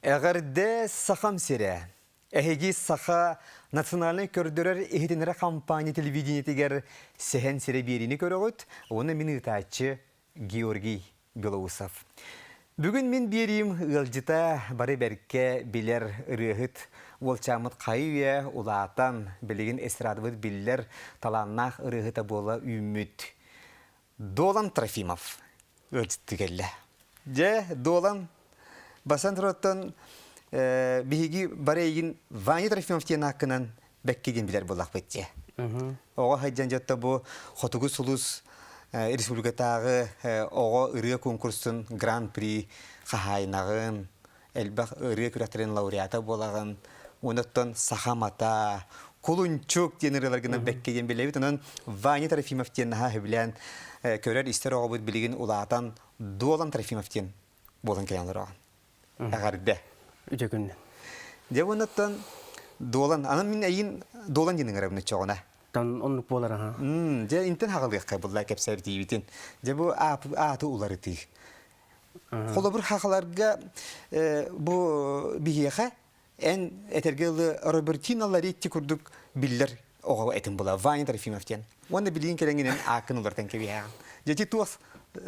Эҕэрдэ Сахам сирэ! Эһиги Саха национальнай көрдөрөр иһитиннэрэр хампаанньа телевидениетигэр Сэһэн сирэ биэриини көрөҕүт уонна мин ыытааччы Георгий Белоусов. Бүгүн мин биэриим ыалдьыта бары бэркэ билэр ырыаһыт уолчааммыт хайы-үйэ улаатан, билигин эстрадабыт биллэр талааннаах ырыаһыта буола үүммүт Дуолан Трофимов ыалдьыттыы кэллэ. Дьэ, Дуолан, басан туруттан биһиги бары эйигин Ваня Трофимов диэн ааккынан бэккэ диэн билэр буоллахпыт дии. Оҕо сылдьан дьотто бу Хотугу сулус республикатааҕы оҕо ырыа конкурсун гран-при хаһаайынаҕын, элбэх ырыа күрэхтэрин лауреата буолаҕын. Онуттан Саха мата, Кулунчук диэн ырыаларгынан бэккэ диэн билэбит. Онон Ваня Трофимов диэн наһаа сөбүлээн көрөр-истэр оҕобут билигин улаатан Дуолан Трофимов диэн буолан кэлэн олороҕун. Эҕэрдэ. Үтө күннэн. Дьэ онуттан Дуолан, анан мин эйин Дуолан диэн ыҥырабын оччоҕуна. Тон оннук буолар аха. Дьэ интен хаҕалыахха булла кэпсэбитиибитин. Дьэ бу ааты уларытыы. Холобур хахаларга бу биһиэхэ эн этэргэ ылы Робертино Ларитти курдук биллэр оҕо этин була Ваня Трофимов диэн. Уонна билигин кэлэҥинэн ааккын уларытан кэбиһээҕин. Дьэ туос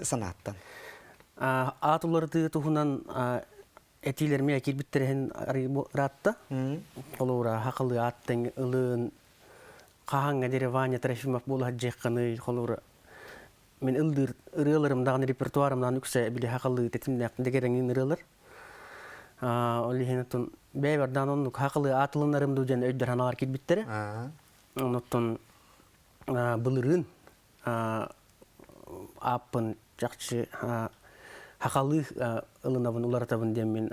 санааттан. Аат уларытыы туһунан этиилэрми киирбиттэрин ыраатта. Холобура, хахалы ааттан ылын хаһааҥҥа диэри Ваня Трофимов буола сылдьыаххыный, холобура, мин ыллыыр ырыаларым даҕаны репертуарым даҕаны үксэ били хахалыы тэтимнээх дэгэрэҥин ырыалар. Ол иһин оттон бэйэбэр даҕаны оннук хахалыы аатылынарым дуу диэн өйдөр санаалар киирбиттэрэ. Онуттан былырыын ааппын чахчы хахалыы ылынабын уларытабын диэн мин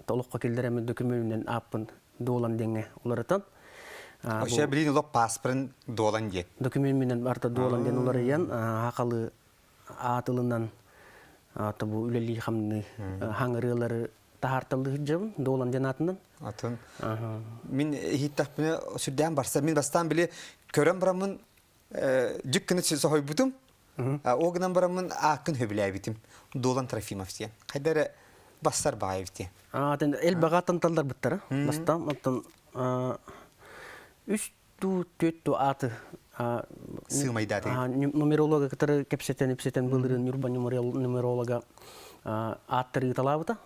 олоххо киллэрэммин дөкүмүөнүнэн ааппын дуолан диэҥҥэ уларытан Вообще билин олох паспорын дуолан диэн. Докумемминэн барыта дуолан диэн уларыйан хахалы аатылынан бу үлэлии хамныы хаҥырыылары таһаарталыы сылдьабын дуолан диэн аатынан. Атын. Мин иһиттэхпинэ сүрдээн барса. Мин бастаан били көрөн бараммын дьүк гына соһуйбутум. Ол гынан бараммын ааккын сөбүлээбитим. Дуолан Трофимов диэн. Хайда эрэ бассар баҕайы эбит. Аатын элбэҕи аттан талларбыттара. Бастаан оттон үс туу түөрт туу ааты сыымайдааты. Нумеролога кытары кэпсэтэн ипсэтэн былырыын Ньурба нумеролога ааттары ыыталаабыта.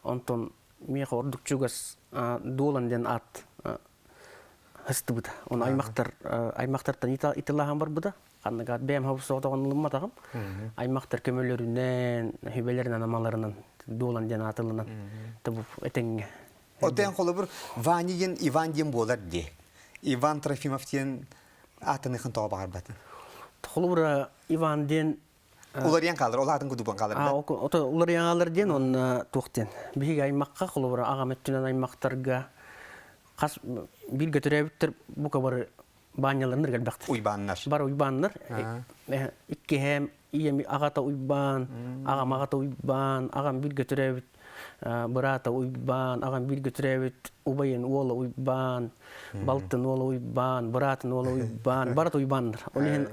Онтон миэхэ ордук чугас Дуолан диэн аат ыстыбыта. Оны аймактар аймактартан итилаһан барбыта. Ханнык бэйэм хобус-соҕотоҕун ылымматаҕым. Аймактар көмөлөрүнэн, сүбэлэринэн, амаларынан дуолан диэн аатылынан тобу этэҥҥэ. Отен холобур Ваня диэн Иван диэн буолар дии. Иван Трофимов диэн аатыныхын тоҕо баҕарбатын. Холобура Иван диэн Уларыйан хаалар, ол аатын кудубан хаалар да. Ото уларыйан хаалар диэн онно туох диэн. Биһиги аймакка холобура аҕам өттүнэн аймактарга хас бииргэ төрөөбүттэр бука бары баанньаларынар элбэхтэр. Уйбааннар. Бар уйбааннар. Иккиһэм ийэм аҕата Уйбаан, аҕам аҕата Уйбаан, аҕам бииргэ төрөөбүт быраата Уйбаан, аҕам бииргэ төрөөбүт убайын уола Уйбаан, балтын уола Уйбаан, быраатын уола Уйбаан, барыта Уйбааннар. Ол иһин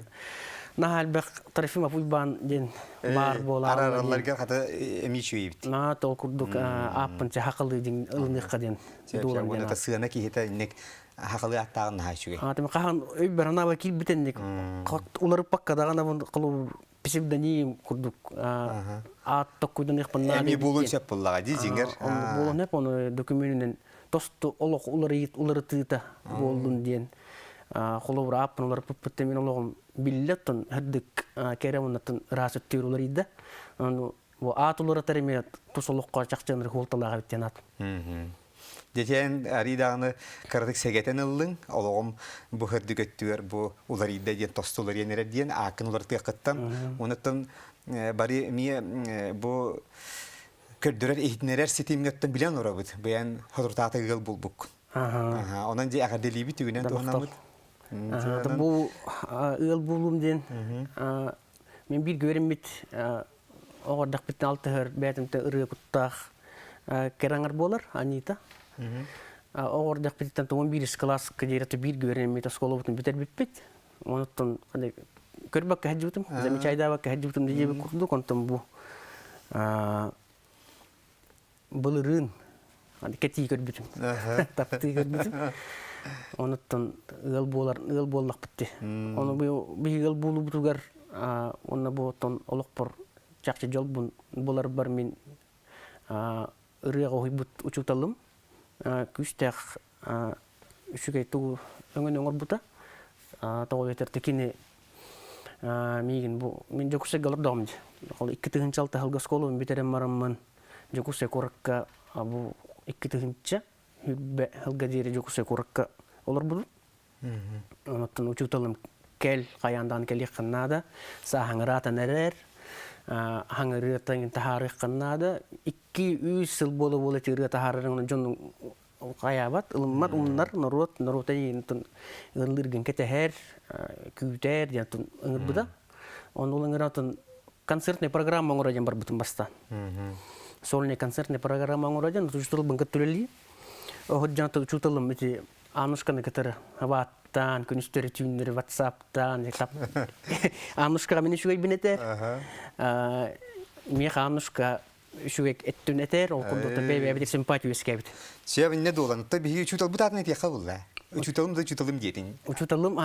наһаа элбэх Трофимов Уйбаан диэн баар буолааллар. Араралларга хата эмиэ үчүгэйбит. Наа тол курдук ааппын хахалыы диэн ылыныахха диэн дуолан диэн. Сыана киһитэ инник хахалыы аттааҕын наһаа үчүгэй. Аатым хаһан өйбөр анаба киирбитинник уларыппакка даҕаны холу псевдоним курдук аат токкуйданыахпын наада. Эми буолун сөп буллаҕа дии дьиҥэр. Буолун сөп ону докумүөнүнэн тосту олох уларытыыта буоллун диэн холобур ааппын уларыппыппыттан мин олоҕум биллэ оттон һырдык кэрэ уоннаттан ыраас өттүгэр уларыйда. Ону бу аат уларытар эмиэ тус олоххо чахчы ынырык суолталаах эбит диэн аат. Дьэтиэн арыы даҕаны кыратык сэгэтэн ыллыҥ, олоҕум бу һырдык өттүгэр бу уларыйда диэн тосту уларыйан эрэр диэн ааккын уларытыаххыттан онуттан бары эмиэ бу көрдөрөр иһитиннэрэр ситимҥэттэн билэн олоробут. Быйан соторутаата ыал булбуккун. Онон дьэ эҕэрдэлиибит түгүнэн туһанаммыт. Бу ыал буолуум диэн мен биир үөрэммит оҕордохпүттэн алтыһар бэйэтимтэ ырыа куттаах кэрэҥэр буолар Анита. Оҕордохпүттэн тоҕун биирис кылааска диэри биир үөрэммит оскуолабытын бүтэрбиппит. Онуттан көрбөккө сылдьыбытым, замечайдаабакка сылдьыбытым диэбит курдук, онтон бу былырыын Кэтии көрбүтүм. Таптыы көрбүтүм. Онуттан ыал буолар ыал буоллахпыт дии. Ону биһи ыал буолуубутугар уонна бу оттон олохпор чахчы дьолбун буларбар мин ырыаҕа уһуйбут учууталым күүстээх үчүгэй тугу өҥөнү оҥорбута. Тоҕо диэтэр кини миигин бу мин Дьокуускайга олордоҕум дии. Ол 2006 сылга оскуолабын бүтэрэн бараммын Дьокуускай куоракка бу 2000 сылга диэри Дьокуускай куоракка олорбутум. Онуттан учууталым кэл, хайаан даҕаны кэлиэххин наада, сааһыҥ ыраатан эрэр, аһаҥ ырыатын таһаарыаххын наада. 2-3 сыл буола-буола ити ырыа таһаарарыҥ дьон хайаабат, ылыммат, умнар норуот, норуота ыаллыыргын кэтэһэр, күүтэр диэн ыҥырбыта. Ону ол ыҥыратын концертная программа оҥоро диэн барбытым бастаан. Сольная концертная программа оҥоро диэн учууталбын кытта үлэлии. Оһот учууталым ити Анушканы кытары ваттаан, күнүстэри түүннэри ватсаптаан, Анушкаҕа мин үчүгэйбин этэр. Миэхэ Анушка үчүгэй эттүн этэр, ол курдук бэйэ-бэйэбитигэр симпатия үөскээбит. Сөп иннэ дуолан, то биһиги учууталбыт аатын этиэххэ булла. Учууталым да учууталым диэтиҥ. Учууталым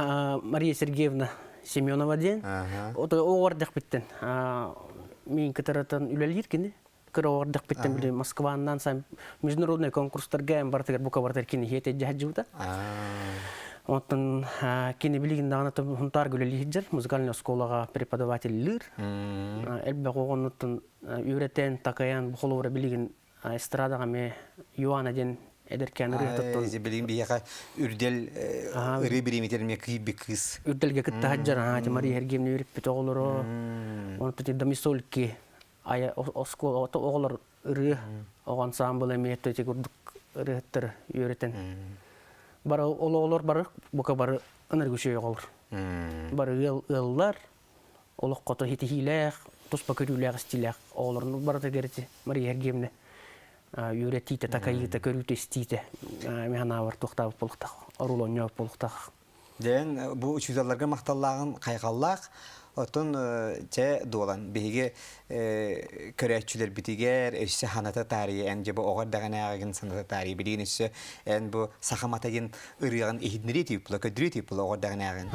Мария Сергеевна Семенова диэн. Ото оҕо эрдэхпиттэн мин кытарытан үлэлиир кини. Кыра оҕо эрдэхпиттэн били Москваннан международный конкурстарга барытыгар бука барытыгар кини хиэтэ дьаһадьыбыта. Оттон кини билигин даҕаны Хунтаарга үлэлии сылдьар, музыкальный оскуолаҕа преподавателлиир. Элбэх оҕонуттан үөрэтэн, такайан, бу холобура билигин эстрадаҕа эмиэ Юана диэн эдэркээн ырыаһыттан билигин биһиэхэ үрдэл ырыы бириэмитэр эмиэ кыйбы кыыс. Үрдэлгэ кытта сылдьар, Мария Сергеевна үөрэппит оҕолоро, онтон Домисольки айа оскуола оҕолор ырыа оҕо ансаамбыл эмиэ ити курдук ырыаһыттары үөрэтэн бары ол оҕолор бары бука бары ынырык үчүгэй оҕолор бары ыал ыаллар олоххото ситиһиилээх туспа көрүүлээх истиилээх оҕолорун барытыгар ити Мария Сергеевна үөрэтиитэ такайыыта көрүүтэ истиитэ мин санаабар туохтаабыт буолуохтаах оруол оонньообут буолуохтаах. Дьэн бу учууталларга махталлааҕын хайҕаллаах. Оттон чэ дуолан биһиги көрөөччүлэрбитигэр өссө ханата таарыйа эн дьэ бу оҕо эрдэҕинээҕигин саната таарыйа билигин өссө эн бу саха матагин ырыаҕын иһитиннэрии тииппула көддүрүү тииппула оҕо эрдэҕинээҕин.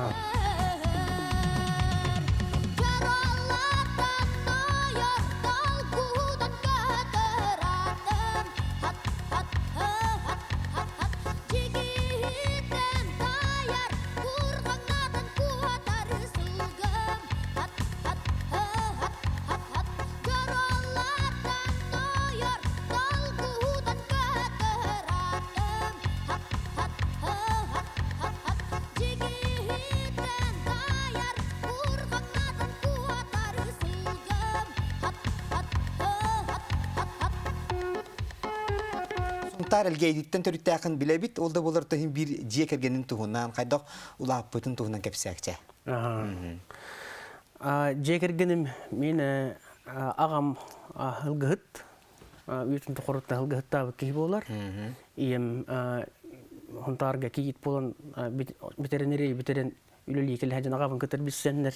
Дьигиһитэн таайар, курҕаҥнатан куотар сылгым. Хат-хат-хат-хат-хат, дьороллортон тойор, долгутан көтөр атым. Хат-хат-хат-хат-хат, дьигиһитэн таайар, курҕаҥнатан куотар сылгым. Хат-хат-хат-хат-хат. Сунтаар Элгээйититтэн төрүттээхин билэбит, ол да буолар иһин биир дьиэ кэргэнин туһунан, хайдах улааппытын туһунан кэпсээкчэ. Дьиэ кэргэним мин аҕам ылгыһыт, үйэтин тухарытта ылгыһыттаабыт киһи буолар. Ийэм Сунтаарга кийиит буолан ветеринария бүтэрэн үлэлии кэлэ сылдьан аҕабын кытары билсэннэр,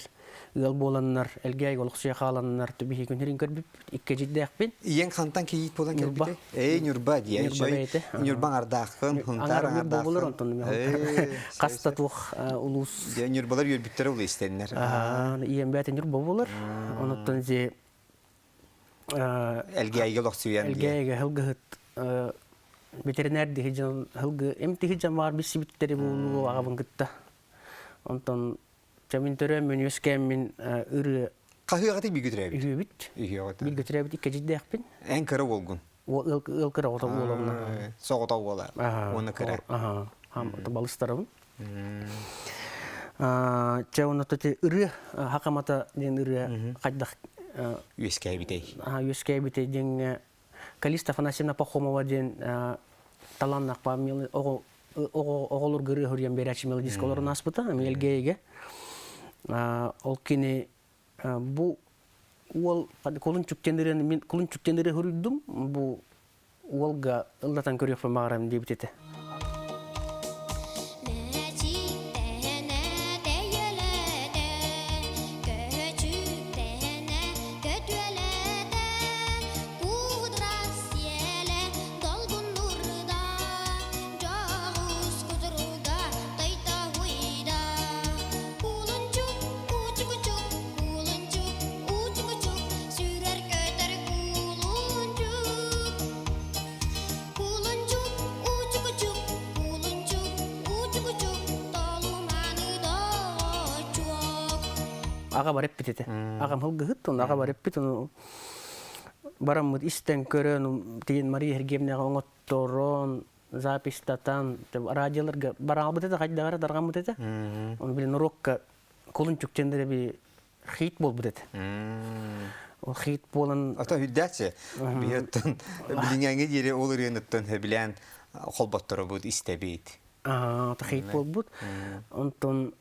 ыал буоланнар, Элгээйгэ олохсуйа хааланнар, биһиги күннэрин көрбүппүт, икки эдьиийдээхпин. Ийэҥ хантан кийиит буолан Ньурба. кэлбитэй? Эй, Ньурба дии. Ньурба бэйэтэ. Ньурба аҥардааххын, Хунтаар Аҥар Ньурба буолар, аҥардааххын. онтон Ээ, хаста туох улуус. Дьэ, Ньурбалар үөрбүттэрэ ол истэннэр. Ийэм бэйэтэ Ньурба буолар. Онуттан дьэ Элгээйгэ олохсуйан дии. Элгээйгэ һылгыһыт ветеринар диһи дьон һылгы эмтиһи дьон баар билсибиттэри буолуо аҕабын кытта. Онтон чэ мин төрөөммүн үөскээммин ырыа Хаһыаҕытый бииргэ төрөөбүт? Үһүөбүт. Үһүөҕүт. Бииргэ төрөөбүт икки эдьиийдээхпин. Эн кыра уолгун? Ыал, ыал кыра оҕото уолабына. Соҕотох уола. Уонна кыра. Аха. Балыстарабын. Чэ онно ити ырыа хакамата диэн ырыа хайдах үөскээбитэй? Үөскээбитэй диэҥҥэ Калиста Афанасьевна Пахомова диэн талааннаах оҕо оҕолорго ырыа суруйан биэрээччи мелодистка олорон ааспыта Эмиэлгээйигэ. Ол кини бу уол кулун чүктэн ырыаны мин кулун чүктэн ырыа суруйдум бу уолга ыллатан көрүөхпүн баҕарам диэбит этэ. Мэчиктэнэ тэйэлэтэ, көчүктэнэ көтүөлэтэ, куудра сиэлэ долгуннур. Аҕа бар эппит этэ. Аҕам һылгыһыт, ону аҕа бар эппит, ону бараммыт истэн көрөн, тиийэн Мария Сергеевнаҕа оҥотторон, записьтатан, радиоларга бараабыт этэ, хайдаҕар дарҕаммыт этэ. Ону били норуокка кулунчук диэн би хит буолбут этэ. Ол хит буолан Ата үрдээччи. Биһиэттэн билиҥээҥи диэри ол ырыаныттан сөбүлээн холботторобут истэбит. Хит буолбут. Онтон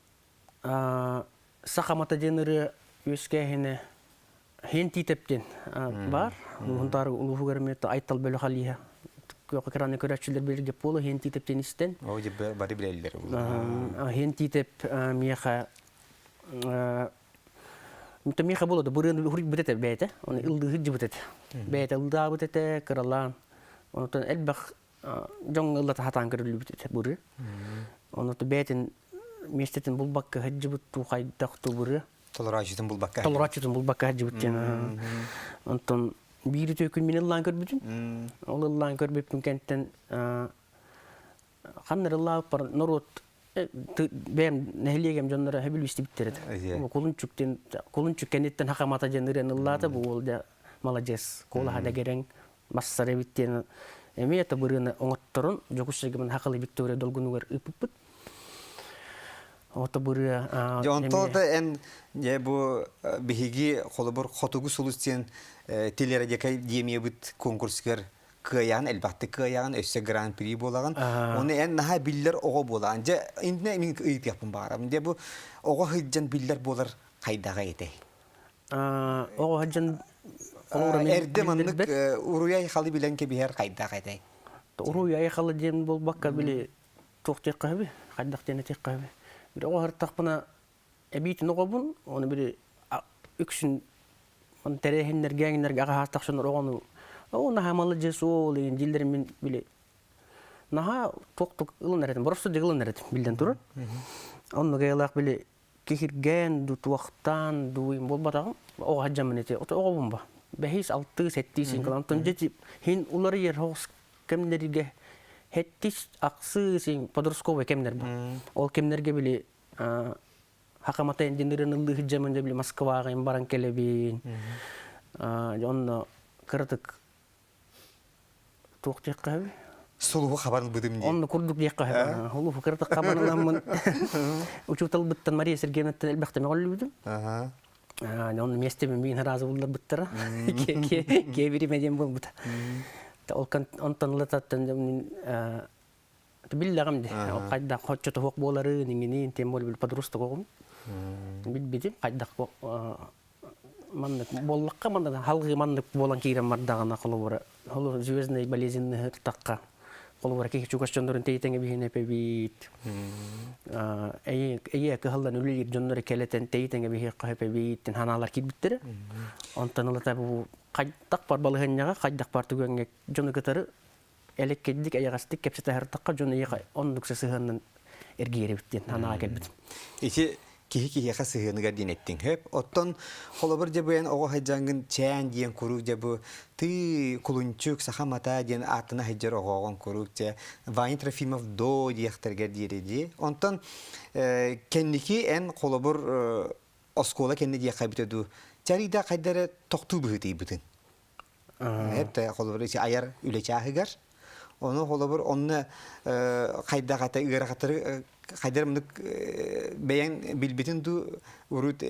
Сахамата диэн ырыа үөскээһинэ Хин Тиитэп диэн баар. Улуһунтаар улууһугар эмиэ Айтал бөлөх алиһа. Күөх экраны көрөөччүлэр билэргэ буолу Хин Тиитэп диэн истэн. О, бары билэллэр. Хин Тиитэп миэхэ миэхэ буолла да бырыаны уһуруйбут этэ бэйэтэ. Оны ыллыыһыт дьыбыт этэ. Бэйэтэ ылдаабыт этэ, кыралаан. Онтон элбэх дьоҥҥо ыллата сатаан көрүллүбүт этэ бырыы. Онута бэйэтин миэстэтин булбакка сылдьыбыт туу хайдах туу бырыы. Толорооччутун булбакка. Толорооччутун булбакка сылдьыбыт диэн. Онтон биир үтүө күн мин ыллаан көрбүтүм. Ол ыллаан көрбүппүн кэнтэн ханна ыллаабыппар норуот бэйэм нэһилиэгем дьонноро сөбүлүү истибиттэр этэ. Кулунчук диэн Кулунчук кэнниттэн хахамата диэн ырыаны ыллаата бу уол дьэ маладьыас куолаһа дэгирэҥ массар эбит диэн эмиэ это бырыаны оҥотторон Дьокуускайга хахалы Виктория долгунугар ыыппыппыт. Ото бырыа Дьэ онто да эн дьэ бу биһиги холобур Хотугу сулус диэн телерадиокай диэмиэбит конкурсугар кыайаҕын элбэхтик кыайаҕын өссө гран-при буолаҕын оны эн наһаа биллэр оҕо буолаҕын дьэ иннэ мин ыйытыахпын баҕарабын дьэ бу оҕо сылдьан биллэр буолар хайдаҕа этэй Оҕо сылдьан эрдэ маннык уруй айхалы билэн кэбиһэр хайдах этэй Уруй айхалы диэн буолбакка били туох диэххэ сөбүй хайдах диэн этиэххэ сөбүй били оҕо сырыттахпына эбиитин оҕобун ону били үксүн тэрээһиннэргэ эҥиннэргэ аҕаһаастахсынар оҕону оо наһаа маладьыас уол диэн дииллэрин мин били наһаа туохтук ылынар этим просто ылынар этим биллэн турар оннук айылаах били киһиргээн ду туохтаан дуу буолбатаҕым оҕо сылдьаммын ити оҕобун ба бэһис алтыы сэттии син кылан онтон дьэ хин уларыйар соҕус кэмнэргэ хэттис ахсыы син подростковый кэмнэр ба ол кэмнэргэ били Хакамата эндинирин ыллыы сылдьаммын дьэ били Москваҕа баран кэлэбин. Онно кыратык туох диэххэ сөбүй? Сулуһу хабан ылбытым дии. Онно курдук диэххэ сөп. Сулуһу кыратык хабан ыламмын учууталбыттан Мария Сергеевнаттан элбэхтэ мөҕүллүбүтүм. Онно миэстэбин миин ыраазы булларбыттара. Киэбиримэ диэн буолбута. Онтон ылататтан Биллэҕим дии. Хайдах хоччотоһуох буоларын, иҥиниин, тем более подросток оҕом. Билбитим, хайдах маннык буоллахха маннык халгыы маннык буолан киирэн бардаҕына холобура холобура звездный болезнь тахха холобура киһи чугас дьоннорун тэйитэҥэ биһиэнэ эпэбит эйэ кыһаллан үлэлиир дьоннору кэлэтэн тэйитэҥэ биһиэххэ эпэбит ханаалар киирбиттэрэ онтон ылата бу хайдах бар балаһыанньаҕа хайдах бар түгэҥҥэ дьону кытары элэккэйдик, эйэҕэстик кэпсэтэ сырыттахха дьон эйиэхэ оннук сыһыанынан эргийэр эбит диэн санааҕа кэлбитим. Ити киһи киһиэхэ сыһыаныгар диэн эттиҥ сөп. Оттон холобур дьэ бу эн оҕо сылдьаҥҥын чээн диэн куруук дьэ бу тыы кулунчук саха мата диэн ааттана сылдьар оҕоҕун куруук дьэ Ваня Трофимов доо диэхтэргэр диэри дии. Онтон кэнники эн холобур оскуола кэннэ диэххэ эбитэ дуу чарыйда хайда эрэ тохтуу быһыытыйбытын. Это холобур ити айар үлэ чааһыгар. Ону холобур онно хайдах ата ыарахаттары хайдар мындык бэйэҥ билбитин дуу урут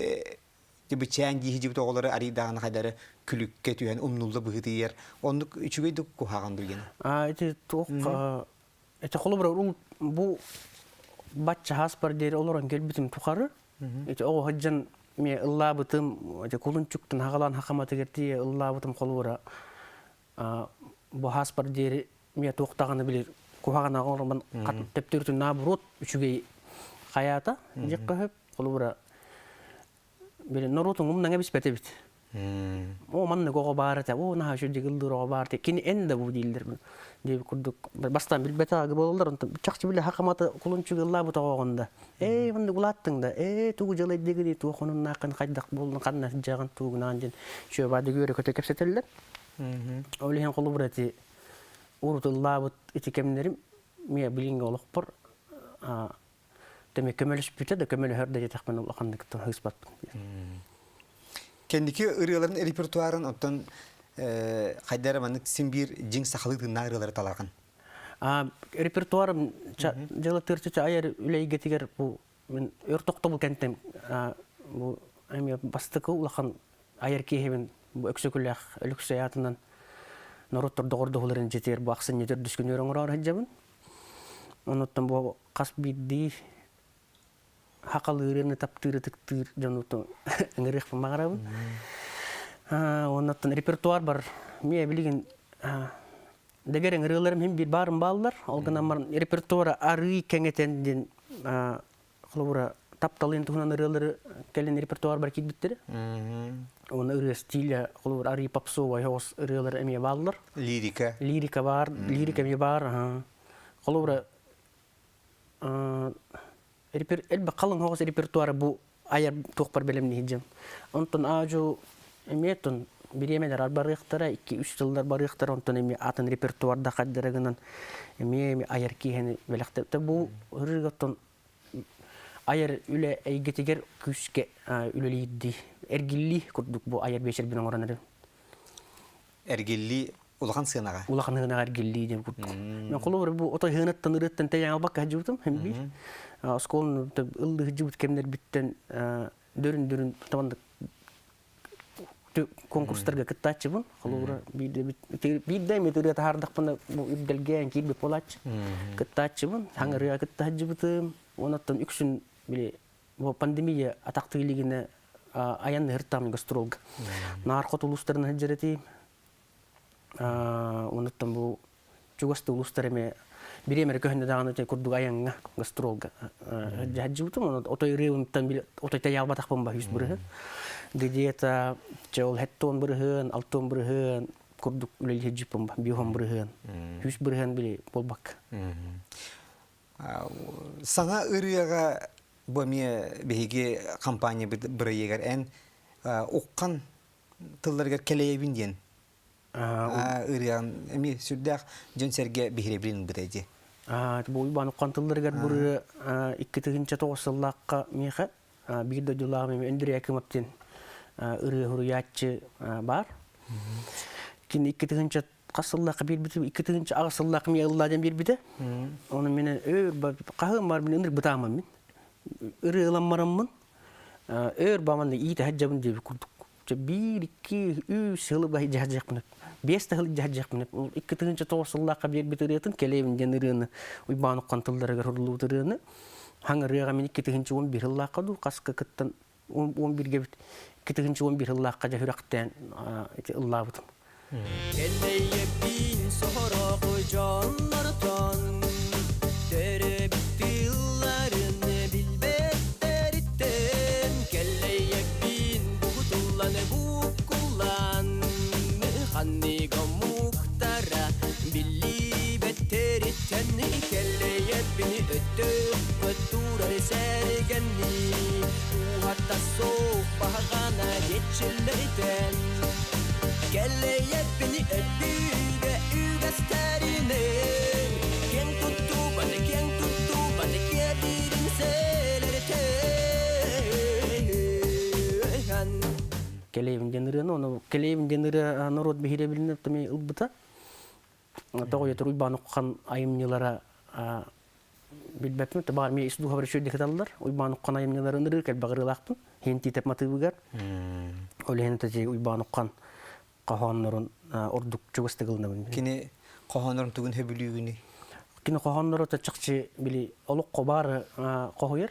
тибичээн дии дьибит оҕолору арыйдаҕына хайдары күлүккэ түһэн умнулла быһыытыйар оннук үчүгэй да куһаҕан дуу диэн. А ити туох ити холобур бу бачча хааспар диэри олорон кэлбитим тухары Ити оҕо сылдьан эмиэ ыллаабытым, ити кулунчуктан хаҕалаан хахаматыгар тиийэ ыллаабытым холобура бу хааспар диэри эмиэ туох даҕаны били куһаҕан оҥорон төптөрүтүн наоборот үчүгэй хайаата диэххэ сөп. Холобура били норуотуҥ умнаҥа биспэт эбит. Оо, маннык оҕо баар этэ, оо, наһаа үчүгэй ыллыыр оҕо баар этэ, кини эн да бу дииллэр диэбит курдук бастаан билбэтэх буолаллар, онтон чахчы били хахамата кулунчук ыллаабыт оҕоҕун да, ээ, маннык улааттыҥ да, ээ, тугу дьалайдыгыный, туох онуннааххын, хайдах буоллун, ханна сылдьаҕын, тугунаан диэн үчүгэй үөрэ-көтө кэпсэтэллэр. Ол иһин холобура ити урут ыллаабыт ити кэмнэрим миэ билиҥҥи олохпор. Тэми көмөлөспүтэ да көмөлөһөр да диэтэхпинэ улаханнык ыыспаппын. Кэнники ырыаларын репертуарын оттон хайда эрэ маннык син биир дьиҥ сахалыы тыыннаах ырыалары талаҕын. Репертуарым дьыала тырчыча айар үлэйгэтигэр бу мин өр тохтобул кэнтем бу эмиэ бастакы улахан айар киһибин бу Өксөкүлээх Өлөксөй аатынан норуоттар доҕордоһууларын дьиэтигэр бу ахсынньы төрдүс күнүгэр оҥороору сылдьабын. Онуттан бу хас биирдии хахалыырын таптыыр ытыктыыр дьонутун ыҥырыахпын баҕарабын. Оннуттан репертуар бар. Миэ билигин дэгэр ыҥырыыларым иһин биир баарым бааллар. Ол гынан баран репертуара арыый кэҥэтэн диэн холобура тапталын туһунан ырыалары кэлин репертуарбар киирбиттэрэ. Уонна ырыа стиля холобура арыый попсовай оҕус ырыалар эмиэ бааллар. Лирика. Лирика баар, лирика эмиэ баар. Холобура элбэх халыҥ оҕус репертуара бу айар туохпар бэлэмниир дьон. Онтон аажу эмиэ тон бириэмэлэр барыахтара, 2-3 сыллар барыахтара, онтон эмиэ атын репертуарда хардара гынан эмиэ эмиэ айар киэһэни бэлэхтэ. Бу ырыгаттан айар үлэ эйгэтигэр күүскэ үлэлиирдии, эргиллии курдук бу айар биэчэрбин оҥорон эрэр. Эргиллии улахан сыанаҕа. Улахан сыанаҕа эргиллии диэн курдук. Мен холобур бу отой сыанаттан ырыаттан тэйэн албакка сылдьыбытым һин биир. Оскуоланы ыллыы сылдьыбыт кэмнэрбиттэн дөрүн-дөрүн табаннык конкурстарга кыттааччыбын. Холобура биирдэ эмит ырыа таһаардахпына бу үрдэлгэ киирбит буолааччы. Кыттааччыбын, хаҥ ырыа кытта сылдьыбытым. Онон үксүн били бу пандемия атахтыы илигинэ айан ыһыртаам гастролга. Наар хот улуустарын сылдьар этим. Онуттан бу чугас да улуустар эмэ бириэмэрэ көһүннэ даҕаны курдук айаҥҥа гастролга сылдьыбытым. Отой ырыабымтан отой тайаалбатахпын ба 100%. Где-то чэ ол 70%, 60% курдук үлэлии сылдьыппын ба, 50%. 100% били буолбакка. Саҥа ырыаҕа бу эмиэ биһиги компаниябыт бырайыагар эн Уххан тылларыгар кэлэйэбин диэн ырыаҕын эмиэ сүрдээх дьон-сэргэ биһирэбилин ылбыта дии. Бу Уйбаан Уххан тылларыгар бу ырыа 2009 сыллаахха миэхэ биир дойдулааҕым эмиэ Өндүрэй Акимов диэн ырыа суруйааччы баар. Кини 2000 хас сыллаахха биэрбитим 2008 сыллаах эмиэ ыллаа диэн биэрбитэ. Ону мин өр хаһыам бар мин ынырык бытааммын мин. Ырыа ылан бараммын өр баман иитэ сылдьабын диэбит курдук. Биир, икки, үс сылы баһы дьаһдьахпын. Биэс да сыл дьаһдьахпын. 2009 сыллаахха биэрбит ырыатын кэлэбин диэн ырыаны Уйбаан Уххан тылларыгар суруллубут ырыаны хаҥ ырыаҕа мин 2011 сыллаахха дуу хаска кыттан 11-гэ бит 2011 сыллаахха дьэ сүрэхтээн ити ыллаабытым. Кэлэйэбин сорох дьоннортон төрөбүт тылларын билбэттэриттэн кэлэйэбин бугутуллан буккуллан ханнык омуктара биллибэттэриттэн кэлэйэбин өттөөххө турар сэргэнни Уһата суох баһаҕана еччиллэритэн Кэлэйэппини өттүүгэ үгэстэринэн Киэҥ туттубаны, киэҥ туттубаны киэбирин сэлэритэн Кэлэйэбин диэн ырыаны, ону Кэлэйэбин диэн ырыа норуот биһирэбилин ылбыта. Тоҕо диэтэр Уйбаан Уххан айымньылара билбэппин, баҕар эмиэ ис дууһабар үчүгэйдик ыталлар. Уйбаан Уххан айымньыларын ырыа элбэх ырыалаахпын. Иһин Тиитэп матыыбыгар. Ол иһин ити Уйбаан Уххан хоһооннорун ордук чугастык ылынабын. Кини хоһооннорун тугун сөбүлүүгүнүй? Кини хоһоонноро чахчы били олоххо баар хоһуйар.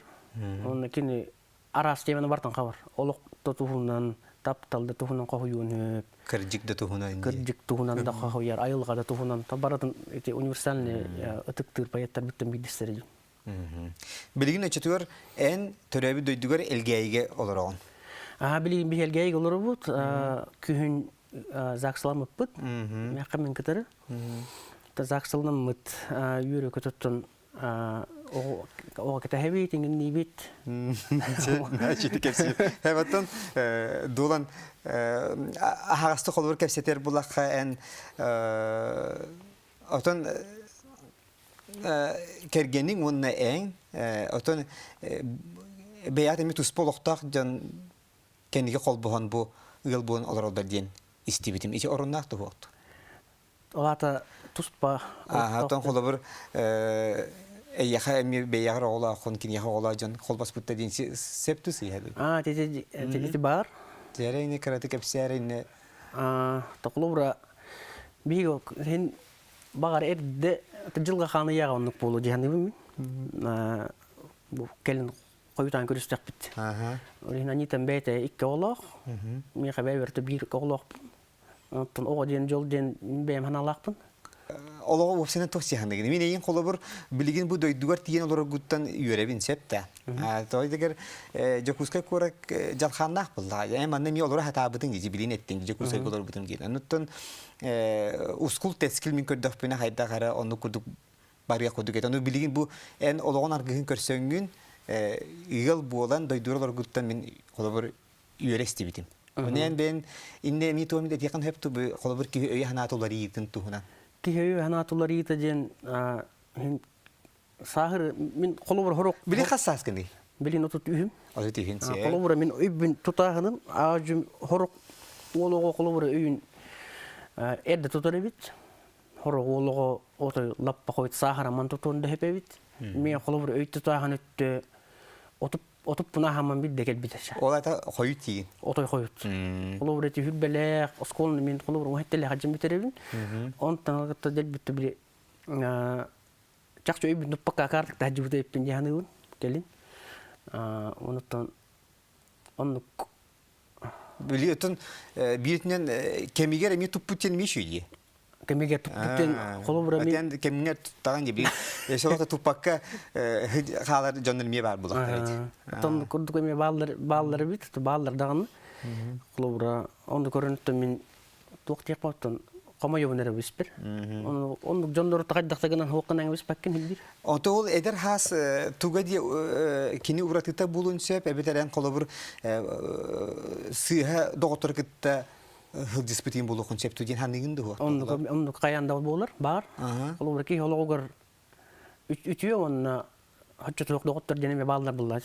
Уонна кини араас теманы бартан хабар. Олох да туһунан, таптал да туһунан хоһуйуон сөп. Кырдьык да туһунан. Кырдьык туһунан да хоһуйар, айылҕа да туһунан. Барытын ити универсальный ытыктыыр поэттар бүттэн биирдэстэрэ дии. Билигин өчөтүгэр эн төрөөбүт дойдугар Элгээйигэ олороҕун. Аа билигин биһи Элгээйигэ олоробут. Күһүн ЗАГСламмыппыт. Миэхэ мин кытары. ЗАГСламмыт үөрэ көтөттөн оҕо кэтэһэбит, иҥинниибит. Чити кэпсиир. Оттон дуулан аһаҕастык холобур кэпсэтэр булахха эн отон. кэргэниҥ уонна эн отон бэйэҕит эмиэ туспа олохтоох дьон кэнники холбоһон бу ыал буолан олороллор диэн истибитим. Ити оруннаах туһуохту. Ол аата туспа Оттон холобур эйиэхэ эмиэ бэйэҕэр оҕолооххун, киниэхэ оҕолоох дьон холбоспутта диэн сөп тус иһэ Аа, ити баар. Дьэрэ ини кыраты кэпсээр инне. Аа, холобура биһиги син баҕар эрдэ дьылга хааны яҕа оннук буолуо дьиһаныбын мин. Бу кэлин хойутаан көрүстэхпит. Ол иһин Анитам бэйэтэ икки оҕолоох, миэхэ бэйэбэр биир оҕолоохпун. Оттон оҕо диэн дьол диэн бэйэм санаалаахпын. Олоҕу уопсайынан туох сыһыаныгын? Мин эйин холобур билигин бу дойдугар тиийэн олороргуттан үөрэбин сөп да. Тоҕо дэгэр Дьокуускай куорат дьалхааннаах буоллаҕа. Эн манна эмиэ олоро сатаабытыҥ дии, билин эттиҥ Дьокуускайга олорбутум диэн. Онуттан ускул-тэскил мин көрдөхпүнэ хайдах эрэ оннук курдук барыах курдук этэ. Ону билигин бу эн олоҕун аргыһын көрсөҥҥүн ыал буолан дойдугар олоргуттан мин холобур үөрэ истибитим. Ону эн бэйэн иннэ эмиэ туом этиэххин сөп ту холобур киһи өйө санаата уларыйыытын туһунан. Киһи өйө санаата уларыйыыта диэн сааһыр мин холобур хорук Били хас сааскыный? Билин отут үһүм. Отут үһүн сиэ. Холобура мин өйбүн тутааһыным аажым хорук уол оҕо холобура өйүн эрдэ тутар эбит. Хорук уол оҕо отой лаппа хойут сааһыраман тутуон да эбит. Мен холобура өй тутааһын өттө отуп отуппун аһаммын бирде кэлбитэ. Ол ата хойут тиин. Отой хойут. Холобура эти хүрбэлээх, оскуоланы мен холобура уһаттелэх хаджым бүтеребин. Онтон алгытта дэлбүттэ били чахчы өйбүн туппакка акаартык таһдьыбыта эппин дьаһаныыбын кэлин. Онуттан оннук Били отон бииртинэн кэмигэр эмиэ туппут диэн эмиэ үчүгэй Кэмигэр туппут диэн холобура мин кэмҥэр туттаҕын дии били солото туппакка хаалар дьоннор эмиэ баар булахтар эти. Оттон курдук эмиэ бааллар бааллар эбит, бааллар даҕаны. Холобура ону көрөн мин туох диэх оттон хомойобун эрэ биспэр. Оннук дьоннору хайдах гынан хуоххун эҥэбиспэккин билбир. Онто ол эдэр хаас туга дии кини уратыта булун сөп эбэтэр эн холобур сыыһа доҕоттору кытта сылдьыспытын булуохун сөп диэн ханыгын дуо? Оннук оннук хайаан да буолар баар. Холобура киһи олоҕугар үтүө уонна хоччотуох доҕоттор диэн эмэ бааллар буллач.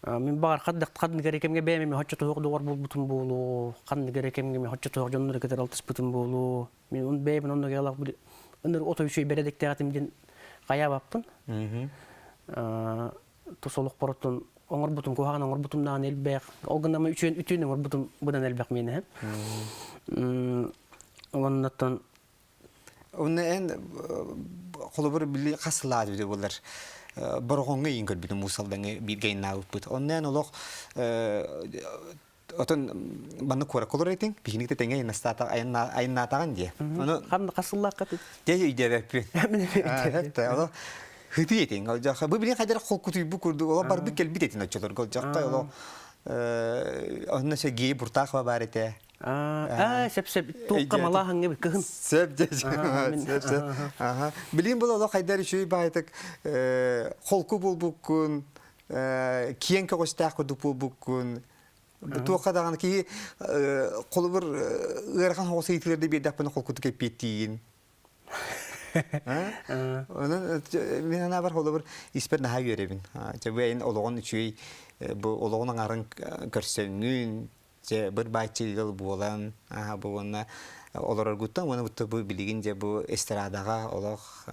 Мин баҕар ханнык эрэ кэмҥэ бэйэм эмэ хоччотуох доҕор буолбутум буолуо, ханнык эрэ кэмҥэ эмэ хоччотуох дьоннору кытары алтыспытым буолуо. Мин он бэйэбин оннук ялах ыныр отой үчүгэй бэрэдэктээҕитим диэн хайаабаппын. Тус олохпоруттан оҥорбутум куһаҕан оҥорбутум даҕаны элбэх. Ол гынан үчүөн үтүөн оҥорбутум быдан элбэх миэнэ. Оннуттан Онно эн холобур били хас сылаат үтэ буолар бороҕоҥҥо иин көрбүтүм муус алдаҥы бииргэ айаннаабыппыт. Онно эн олох отон манна куоракка олорор этиҥ, биһиги тэҥэ айаннаатаҕын дии. Ону хас сыллаахха Дьэ өйдөөбөппүн. Олох хытыы этиҥ. Ол бу билин хайдах холкутуйбут курдук олох барбыт кэлбит этин оччолорго. Ол дьахха олох онно Сергей Буртахова баар этэ. Аа, сөп-сөп. Туохха малааһыҥҥа кыһын. Сөп, сөп, сөп. Аха. Билин бұл олох хайдар үчүгэй баайтык холку булбуккун, киэҥ көҕүстээх курдук буолбуккун. Туохха даҕаны киһи холобур ыарахан соҕус ыйытыыларды биэрдэхпинэ холкутук эппиэттиигин. Онон мин санаабар холобур испэр наһаа үөрэбин. Чэ бу эйин олоҕун үчүгэй бу олоҕун аҥарын көрсөҥҥүн дьэ быр-бааччы ыал буолан аха бу уонна олороргуттан уонна бу билигин дьэ бу эстрадаҕа олох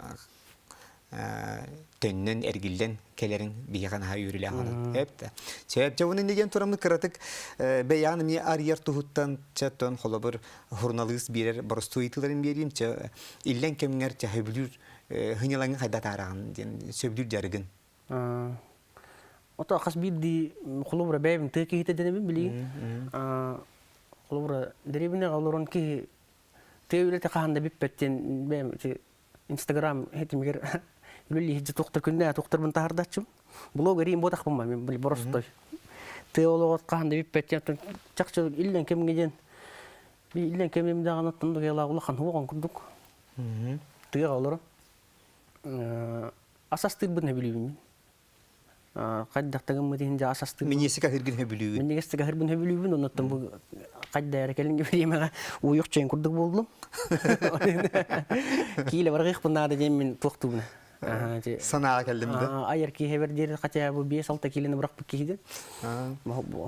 төннөн эргиллэн кэлэрин биһиэхэ наһаа үөрүүлээх онон эп да чэ уонна иннигэн тураммыт кыратык бэйэҕин эмиэ арыйар туһуттан чэ тон холобур суруналыыс биэрэр боростуой ыйытыыларын биэриим чэ иллэҥ кэмҥэр чэ сөбүлүүр сынньалаҥы хайда атаараҕын диэн сөбүлүүр дьарыгын Ото хас биирдии холобура бэйэбин тыа киһитэ дэнэбин билигин. Холобура дэриэбинэҕэ олорон киһи тыа үлэтэ хаһан да бүппэт диэн бэйэм Инстаграм ситимигэр үлэлии сылдьа туохтар күннээ туохтарбын таһардааччым. Блог эриим буотахпын ба мин боростой. Тыа олоҕор хаһан да бүппэт диэн чахчы иллэҥ кэмҥэ диэн иллэҥ кэмим даҕаны оттон улахан хуоҕан курдук. Тыаҕа олорон Ас астыырбын сөбүлүүбүн мин. Хайдах да гыммыт иһин дьэ ас астыырбын. Минньигэстик аһыыргын сөбүлүүгүн. Минньигэстик аһыырбын сөбүлүүбүн, оннуттан бу Хайда эрэ кэлин бириэмэҕэ уйух чэйин курдук буоллум. Киилэ барҕыахпын наада диэн мин туохтуубуна. Санааҕа кэллим да. Айар киһи диэри хотя бы 5-6 киилени бырахпыт киһидин.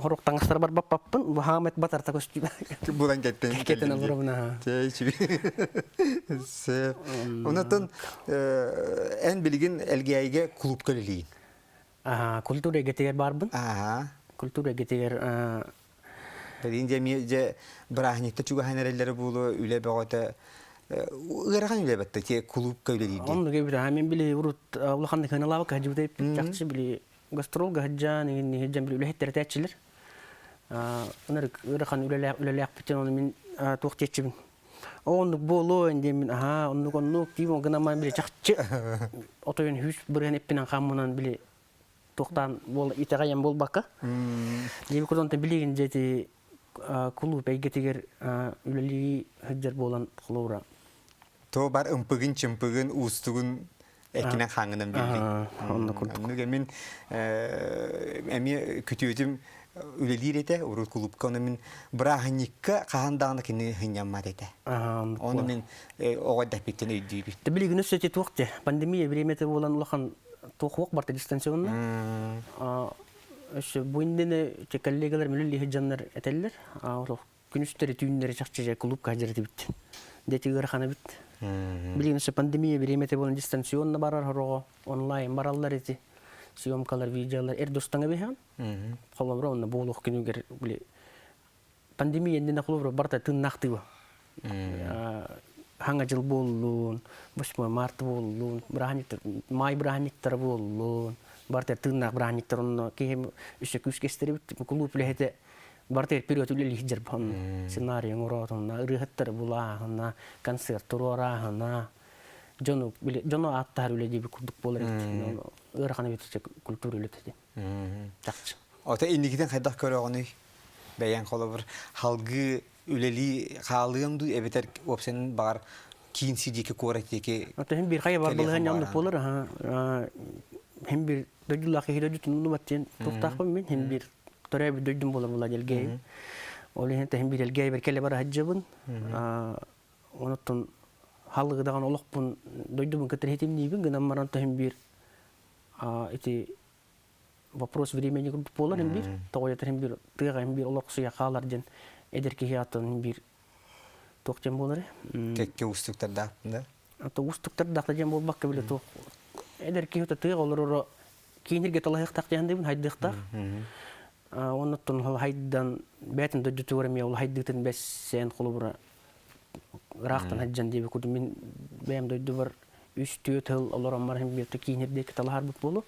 Хорук таҥастар барбаппаппын, бу хаамет батарта көстүүбэ. Булан кеттен. Кеттен олоробуна. Сөп. Онотон эн билигин Элгээйигэ клубка үлэлиин. Культура эйгэтигэр барбын. Культура эйгэтигэр Билигин дьэ эмиэ дьэ бырааһынньыкта чугаһаан эрэллэрэ буолуо үлэ бөҕөтө ыарахан үлэ бэтте те кулуупка үлэлиирдии. Оннук эбит мин били урут улаханнык сыаналаабакка сылдьыбыт эбиппит чахчы били гастролга сылдьан иҥин сылдьан били үлэһиттэр этээччилэр. Ынырык ыарахан үлэлээх үлэлээхпитин ону мин туох диэччибин. Оннук буолуо диэммин аһаа оннук оннук диим гынан били чахчы отойун хүс бырыһан эппинэн хааммынан били туохтаан буол итэҕэйэн буолбакка диэби курдук онтон билигин дьэ ити кулууп эйгэтигэр үлэлии сылдьар буолан холобура То бар ымпыгын-чымпыгын, уустугун эккинэн хааҥҥынан билдиҥ. Онно курдук. Оннук мин эмиэ күтүөтүм үлэлиир этэ урут кулуупка ону мин бырааһынньыкка хаһан даҕаны кини сынньаммат этэ. Ону мин оҕо эрдэхпиттэн өйдүүбүн. Билигин өссө ити туох те пандемия бириэмэтэ буолан улахан туох уох барта дистанционно. Өссө бу иннинэ те коллегалар үлэлии сылдьаннар этэллэр. Күнүстэри түүннэри чахчы же клубка сылдьар этибит. Дети ыарахана бит. Билигин өссө пандемия бириэмэтэ буолан дистанционно барар хороҕо онлайн бараллар ити. Съемкалар, видеолар эрдостаҥа биһэн. Холобура онно буолуох күнүгэр били пандемия иннинэ холобура барыта тыыннаахтыыба. Хаҥа дьыл буоллун, 8 март буоллун, бырааһынньыктар, маай бырааһынньыктара буоллун, барыта тыыннаах бырааһынньыктар онно киһи өссө күүскэ истэрибит кулууп үлэһитэ барыта вперед үлэлии сылдьар онно сценарий оҥороотунна, ырыаһыттары булааһына, концерт туруорааһына, дьону дьону ааттаһар үлэ диэби курдук буолар эбит. Ыарахан эбит культура үлэтэ Чахчы. Ото инникитин хайдах көрөҕүнүй? Бэйэҥ холобур халгыы үлэлии хаалыам дуу эбэтэр уопсайынан баҕар киин сир диэки куорат диэки Ото хин бир хайа бар балыһан оннук буолар аха хин бир дойдулаах киһи дойдутун умнубат диэн туохтаахпын мин хин бир төрөөбүт дойдум буолар була дэлгэйим ол иһин хин бир элгээйбэр кэлэ бара сылдьабын онуттан халыгы даҕаны олохпун дойдубун кытары хитимниибин гынан баран хин бир ити вопрос времени курдук буолар им биир тоҕойотор им биир тыаҕа им биир олохсуйа хаалар диэн эдэр киһи атын биир туох диэн буолар кэккэ уустуктардаах да ата уустуктардаах да диэн буолбакка бile туох эдэр киһи тыаҕа олороро кииниргэ талаһыахтаах диэн дыбын хайдыахтаах оннуттан хайдан бээтин дойдутугар эмиэ ол хайдыытын бэссээн холобура ыраахтан сылдьан диэби курдук мин бэйэм дойдубар үс-түөрт сыл олорон баран биирдэ киинирдиэки талаһарбыт буолуо.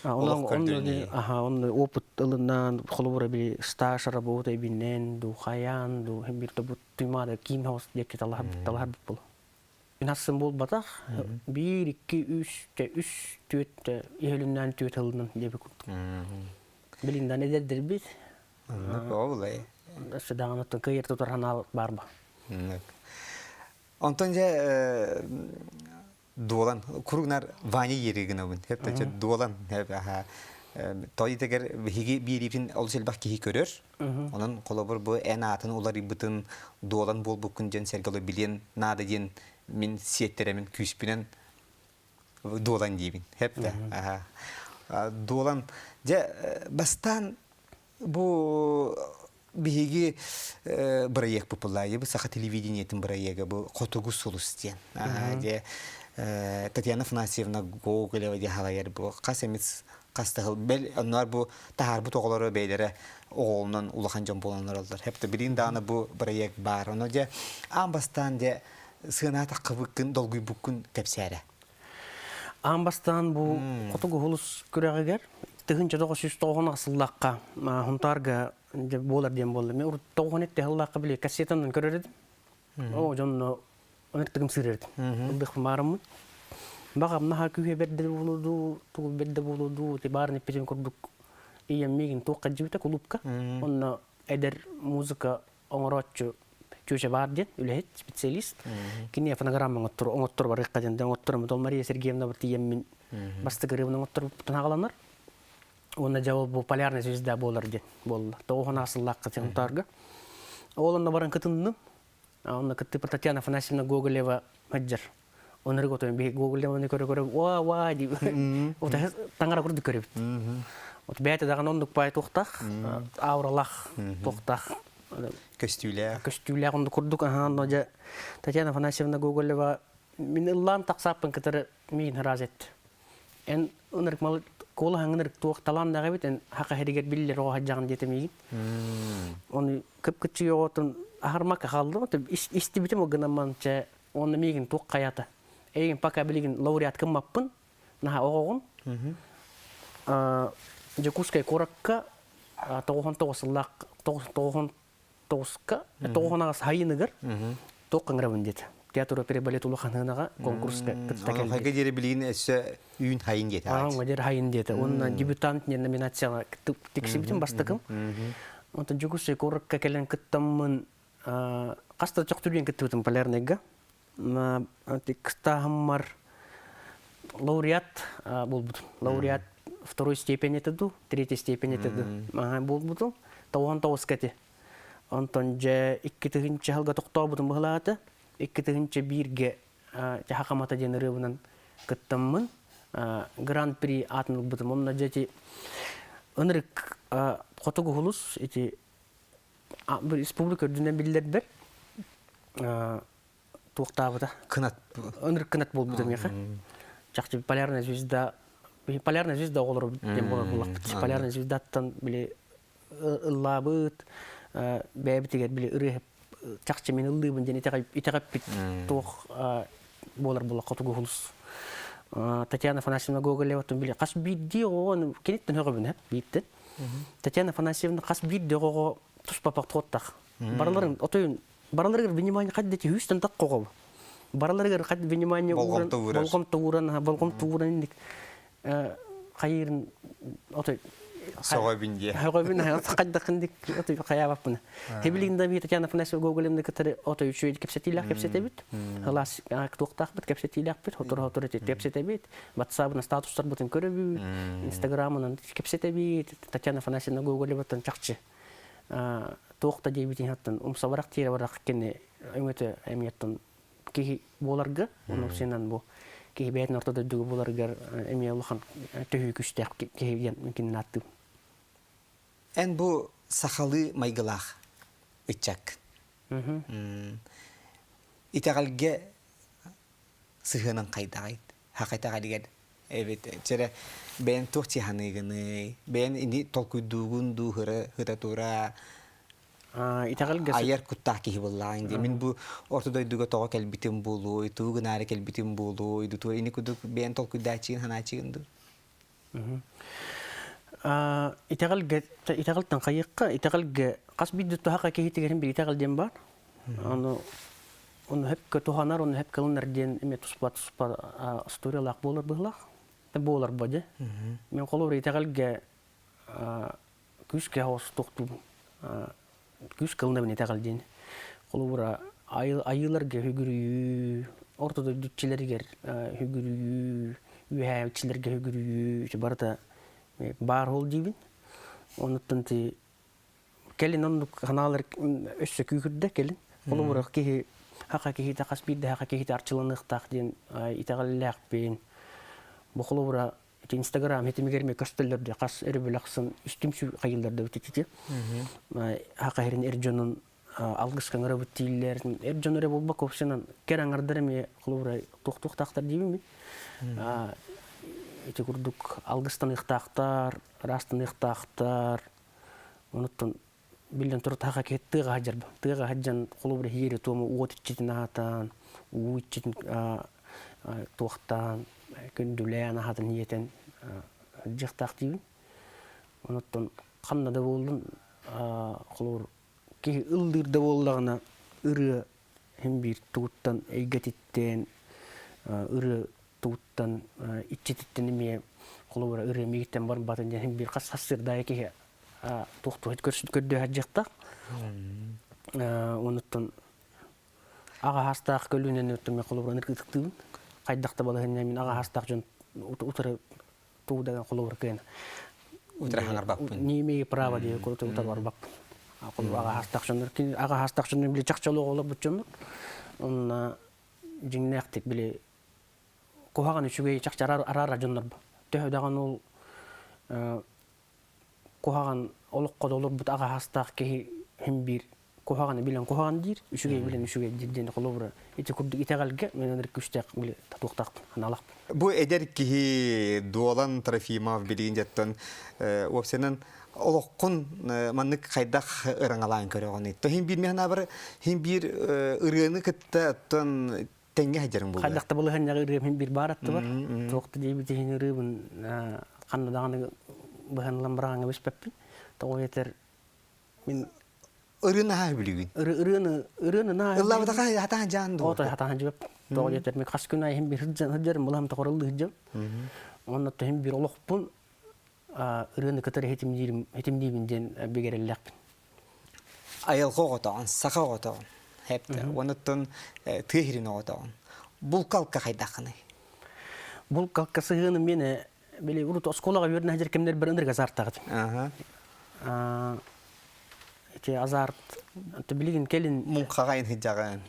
Аха, онно опыт ылынан, холобура били стаж работа бинен, ду хайаан, ду бир тобут туймаада киин хаус диэки талаһарбыт буолуо. Мин ассым буолбатах, биир, икки, үс, үс, түөрт, иһэлүннээн түөрт ылынан диэби курдук. Билиндан эдэрдэрбит, Оннук оҕулай. Өссө даҕаны оттон кыайар тутар санаа баар ба. Оннук. Онтон дьэ дуолан куругнар Ваня иэри гынабын. Хеп дуолан той итэгэр биһиги биэриитин олус элбэх киһи көрөр. Онон холобур бу эн аатын уларыйбытын дуолан буолбуккун диэн сэргэ билиэн наада диэн мин сиэттэремин күүспүнэн дуолан диибин. Хеп да. Дуолан дьэ бастаан Бу биһиги бырайыакпыт буолла. Бу саха телевидениетин бырайыага бу Хотугу сулус диэн. Дьэ Татьяна Афанасьевна Гоголева диэн халайар бу хас эмит хас да бэл оннугар бу таһаарбыт оҕолоро бэйэлэрэ оҕолонон улахан дьон буолан олороллор. Хеп билигин даҕаны бу бырайыак баар. Ону дьэ аан бастаан дьэ сыанаатаххыбыккын долгуйбуккун кэпсээрэ. Аан бастаан бу Хотугу Сулус күрэҕигэр 1990 сыллаахха Хунтаарга буолар диэн буолла. Мен урут 97 сыллаахха били кассетанан көрөр этим. Оо дьонно ыныртыгым сыырар этим. Ылдыхпын баарыммын. Баҕам наһаа күүһэ бэрдэ буолуо тугу бэрдэ буолуо дуу, ти баарын эппитим курдук ийэм миигин туохха дьибитэ кулуупка. Онно эдэр музыка оҥорооччу чүөчэ баар диэн үлэһит специалист кини фонограмма оҥоттор оҥоттор барыахха диэн оҥотторум ол Мария Сергеевна тиийэммин бастакы ырыабын оҥотторбуттан аҕаланар. Уонна дьэ ол бу полярная звезда буолар диэн буолла. Тоҕуһун сыллаахха Сунтаарга. Ол онно баран кытынным. Онно кыттыппыт Татьяна Афанасьевна Гоголева сылдьар. Оннук отон биһи Гоголеваны көрө-көрө уа уа дии таҥара курдук көрөбүт. Вот бэйэтэ даҕаны оннук баай туохтаах, ауралаах туохтаах. Көстүүлээх. Көстүүлээх оннук курдук аһаа онно дьэ Татьяна Афанасьевна Гоголева мин ыллаан тахсааппын кытары миин ыраас этти. Эн ынырык мал куолаһаҥ ынырык туох талааннаах эбит эн хака иһигэр биллэр оҕо сылдьаҕын диэтэ миигин. Ону кып-кыччык оҕотун аһармакка хааллым. Истибитим ол гынан чэ Уонна миигин туох хайата? Эйигин пока билигин лауреат гыммаппын, наһаа оҕоҕун. Дьокуускай куоракка 99 сыллаах 99-ка 98 сайыныгар туох ыҥырабын диэтэ. Театр оперы балет улаханынаҕа конкурска кытта кэлбит. Хайга диэри билигин өссө үүн хайын диэтэ. Ааҥҥа диэри хайын диэтэ. Уонна дебютант диэн номинацияҕа тиксибитим бастакым. Онтон Дьокуускай куоракка кэлэн кыттаммын Хас да чохтулуйан кыттыбытым Полярныйга. Кыстааһыммар лауреат буолбутум. Лауреат второй степени это ду, третьей степени это ду буолбутум. Тоҕуон тоҕуска эти. Онтон дьэ 2 тыһыынча сылга тохтообутум быһылаата. 2 тыһыынча бииргэ Чахакамата диэн ырыабынан кыттаммын Гран-при аатын ылбытым. Онно дьэ ити ынырык хотугу улус ити республика үрдүнэн биллэрбэр туохтаабыта. Кынат. Ынырык кынат буолбута миэхэ. Чахчы полярная звезда полярная звезда оҕолоро диэн буолар буоллахпыт. Полярная звездаттан били ыллаабыт бэйэбитигэр били ырыа чахчы мин ыллыыбын диэн итэҕэппит туох буолар буолла хотугу улус. Татьяна Афанасьевна Гоголева били хас биирдии оҕону киниттэн өҕөбүн бииртэн Татьяна Афанасьевна хас биирдии оҕоҕо туспа подходтах. Барыларын отойун барыларыгар внимание хат дети хүүстэн так коҕол. Барыларыгар хат внимание ууран болҕомто ууран болҕомто ууран инник хайырын отой Соҕобин дие. Соҕобин хайдахын отой хайаабаппын. Хебилин да Татьяна Афанасьевна Гоголевна кытары отой үчүгэй кэпсэтиилээх кэпсэтэбит. Ылаас туохтаахпыт кэпсэтиилээхпит, хотору-хотору кэпсэтэбит. Ватсабынан статустарбытын көрөбүт, Инстаграмынан кэпсэтэбит, Татьяна Афанасьевна Гоголеваттан чахчы туох да диэбитин иһаттан умсабарах тиэрэ барах кини өҥөтө эмиэттэн киһи буоларга, онон бу киһи бэйэтин орто дойдуга буоларыгар эмиэ улахан төһүү күстээх киһи диэн кинини ааттыыбын. Эн бу сахалыы майгылаах ыччаккын. Итэҕэлгэ сыһыанын хайдаҕый? Хака итэҕэлигэр эбит чэрэ бэйэн туох чыһаныыгыный? Бэйэн ини толкуйдуугун дуу хыра тура Итэҕэлгэ айар куттаах киһи буоллаҕыҥ дии. Мин бу орто дойдуга тоҕо кэлбитим буолуой, тугу гынаары кэлбитим буолуой, дуу ини кудук бэйэн толкуйдааччыгын ханааччыгын дуу? Итэҕэлгэ итэҕэлтэн хайыахха итэҕэлгэ хас биирдии туһаха киһитигэр биир итэҕэл диэн баар. Ону ону сөпкө туһанар, ону сөпкө ылынар диэн эмиэ туспа туспа историялаах буолар быһыылаах. Буолар бо дьэ. Мен холобур итэҕэлгэ күүскэ оҕустуохтуубун. Күүс кылынабын итэҕэл диэн. Холобура айыыларга үгүрүйүү, орто дойду иччилэригэр үгүрүйүү, үөһээ иччилэргэ үгүрүйүү ити барыта баар ол диибин. Онуттан ти кэлин оннук ханаалар өссө күүһүрдэ кэлин. Холобура киһи хака киһитэ хас биирдэ хака киһитэ арчыланыахтаах диэн итэҕэллээхпин. Бу холобура ити Инстаграм хитимигэр ме көстөллөр дии хас өрөбүл ахсын үстүм хайыллар да ити хака хирин эр дьонун алгыска ыҥырабыт дииллэр эр дьон эрэ буолбакка вообще кэр аҥардар эмиэ холобура туох-туохтаахтар диибин мин ити курдук алгыстаныахтаахтар ыраастаныахтаахтар онуттан биллэн турар таха киһи тыаҕа сылдьарбын тыаҕа сылдьан холобура иһиири туому уот иччитин аһатан уу иччитин туохтаан күндүлээн аһатан ийэтэн сылдьыахтаах диибин онуттан ханна да буоллун холобур киһи ыллыыр да буоллаҕына ырыа син биир тугуттан эйгэтиттэн ырыа тугуттан иччититтэн эмиэ холобура ырыа миигиттэн барбатын диэн син биир хас хас сырдаайы киһи туох туох көрдөһө сылдьыахтаах онуттан аҕа хаастаах көлүөнэни оттон мен холобура ытыктыыбын хайдах да балаһыанньа мин аҕа хаастаах дьон утары тугу да холобура кыайан. Утары хаҥарбаппын. Не имею права диye курдук утары барбаппын. Аҕа хастахчыннар аҕа хастахчыннар били чахчы олоҕолор буччуннар. Онна дьиҥнээхтик били куһаҕан үчүгэй чахчы араара дьоннор төһө даҕаны ол куһаҕан олоххо да олорбут аҕа хастаах киһи хим биир куһаҕаны билэн куһаҕан диир, үчүгэй билэн үчүгэй диир диэн холобура ити курдук итэҕэлгэ мен ынырык күүстээх били татуохтаахпын, аналаахпын. Бу эдэр киһи Дуолан Трофимов билигин дьэттэн уопсайынан олоххун маннык хайдах ыраҥалаан көрөҕүнүй? То хин биир механабар хин биир ырыаны кытта оттон тэҥҥэ сылдьарыҥ буолуо. Хайдах да балаһыанньаҕа ырыам хин биир баар аттыбар. Туох да диэбит иһин ырыабын ханна даҕаны быһан ылан быраҕаҥҥа биспэппин. Тоҕо этэр мин Ырыаны аһаа билигин. Ырыаны ырыаны наа. Ыллаабатаха хатаан жаан дуо? Ото хатаан жыбап. Тоҕо диэтэр мен хас күн айым бир сылдьарым булам тоҕорыллы сылдьам. Онно тоһим бир олохпун ырыаны кытары хитимниирим хитимниибин диэн бигэрэллэхпин. Айылҕа оҕотоҕун, саха оҕотоҕун, хэптэ. Онуттан тыа сирин оҕотоҕун. Булкалка хайдаххыный? Булкалка сыһыаным мен били урут оскуолаҕа үөрэнэ сылдьар кэмнэрбэр ынырык азартаах этим. Ити азарт билигин кэлин муҥхаҕа ин сылдьаҕын.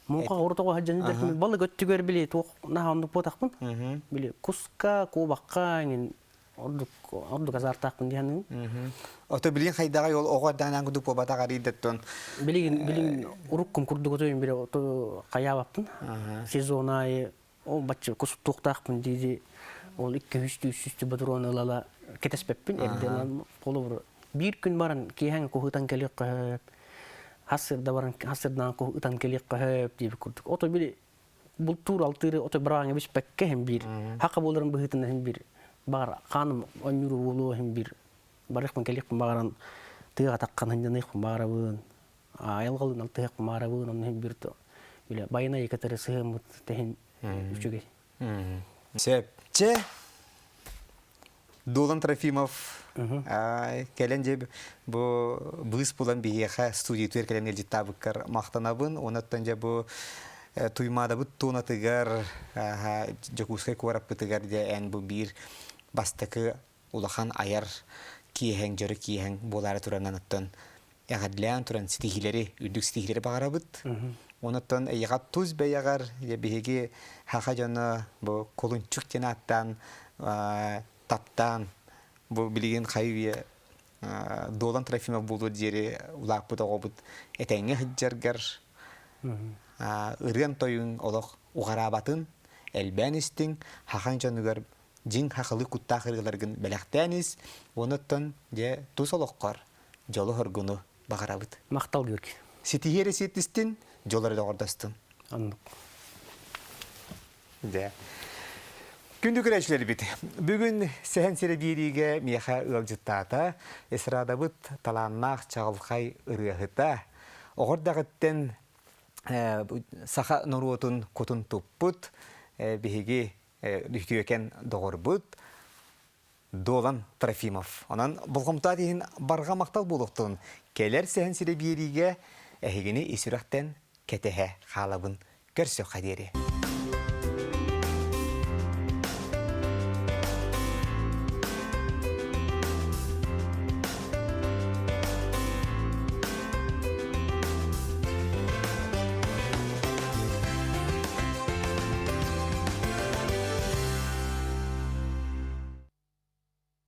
Муҥхаҕа урут оҕо сылдьан сылдьар балык өттүгэр били туох наһаа оннук буотахпын. Били куска, куобахха иҥин ордук ордук азартаахпын диһаныгын. Ото билигин хайдаҕай ол оҕо эрдэҕинэн курдук буолбатах арыйдаттан. Билигин билигин уруккум курдук отойун били ото хайаабаппын. Сезон аайы ол бачча кустуохтаахпын дии ол икки үстүү үстүү ботуруон ылала кэтэспэппин эрдэ ылан холобур биир күн баран киэһэҥ куһутан кэлиэххэ сөп хас сырда баран хас сырдаан ытан кэлиэххэ сөп диэбит курдук ото били бултуур алтыыры ото бырааҥа биспэккэ иһин биир хака буоларын быһыытынан иһин биир баҕар хааным онньууру буолуо иһин биир барыахпын кэлиэхпин баҕаран тыаҕа таххан сынньаныахпын баҕарабын айылҕалыын алтыһыахпын баҕарабын онно иһин биир бile байынайы кытары сыһыаммыт тэһин үчүгэй. Сөп. Чэ, Дулан Трофимов кэлэн дьэ бу быыс булан биһиэхэ студиятыгар кэлэн илдьиттаабыккар махтанабын. Онуттан дьэ бу Туймаадабыт туонатыгар Дьокуускай куораппытыгар дьэ эн бу биир бастакы улахан айар киэһэҥ, дьоро киэһэҥ буолаары туранан оттон эҕэрдлээн туран ситиһиилэри, үрдүк ситиһиилэри баҕарабыт. Онуттан эйиэхэ тус бэйэҕэр биһиги саха дьоно бу кулунчук диэн ааттаан таптаан бу билигин хайы үйэ Дуолан Трофимов буолуор диэри улааппыт оҕобут этэҥҥэ сылдьаргар ырыан-тойуҥ олох уҕараабатын, элбээн истиҥ, хахан дьонугар дьиҥ хахылыы куттаах ырыаларгын бэлэхтээн ис, онуттан дьэ тус олоххор дьолу-соргуну баҕарабыт. Махтал Георгий. Ситиһии эрэ сиэттистин, дьол эрэ доҕордостун. Оннук. Дьэ. Күндү көрөөччүлэрбит, бүгүн Сэһэн сирэ биэриигэ миэхэ ыалдьыттаата эстрадабыт талааннаах чаҕылхай ырыаһыта, оҕо эрдэҕиттэн саха норуотун кутун туппут биһиги үтүөкэн доҕорбут Дуолан Трофимов. Онон болҕомтоот иһин барҕа махтал буолуохтун. Кэлэр сэһэн сирэ биэриигэ эһигини ис сүрэхтэн кэтэһэ хаалабын. Көрсүөххэ диэри.